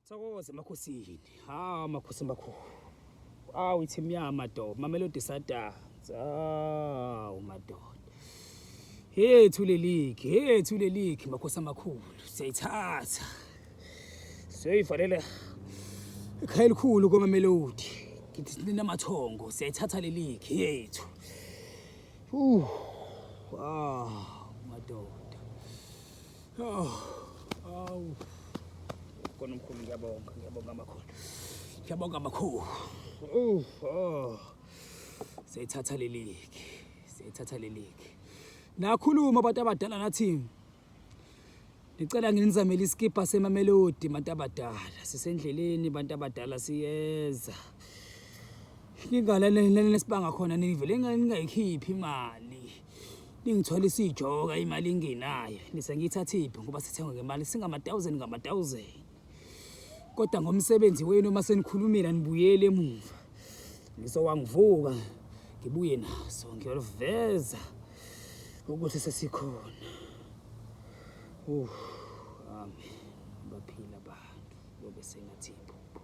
Thokoza emakhosini. Ha makhosi amakhulu. Awu ithi mnyama do. Mamelodi Sundowns. Awu madoda. Hethu le league, hethu le league makhosi amakhulu. Siyayithatha. Siyoyivalela ekhaya elikhulu koMamelodi. Ngithi sinamathongo, siyayithatha le league yethu. Uh. Ah, madoda. Oh, awu. Kona mkhulu ngiyabonga, ngiyabonga makhulu. Ngiyabonga makhulu. Uh, oh. Siyayithatha le league. Siyayithatha le league. Nakhuluma abantu abadala nathi Ngicela nginizamele iskipa semamelodi bantu abadala. Sisendleleni bantu abadala siyeza. Ngingalaleleni esibanga khona nivele ningayikhiphi imali. Ningithwalisa ijoka imali ingenayo. Nise ngiyithathiphi ngoba sithenga ngemali singama-thousand ngama-thousand. Kodwa ngomsebenzi wenu uma senikhulumile anibuyeli emuva. Ngizowangivuka ngibuye naso ngiyoliveza ukuthi sesikhona. Amen. Baphila abantu bobe sengathi iphupho.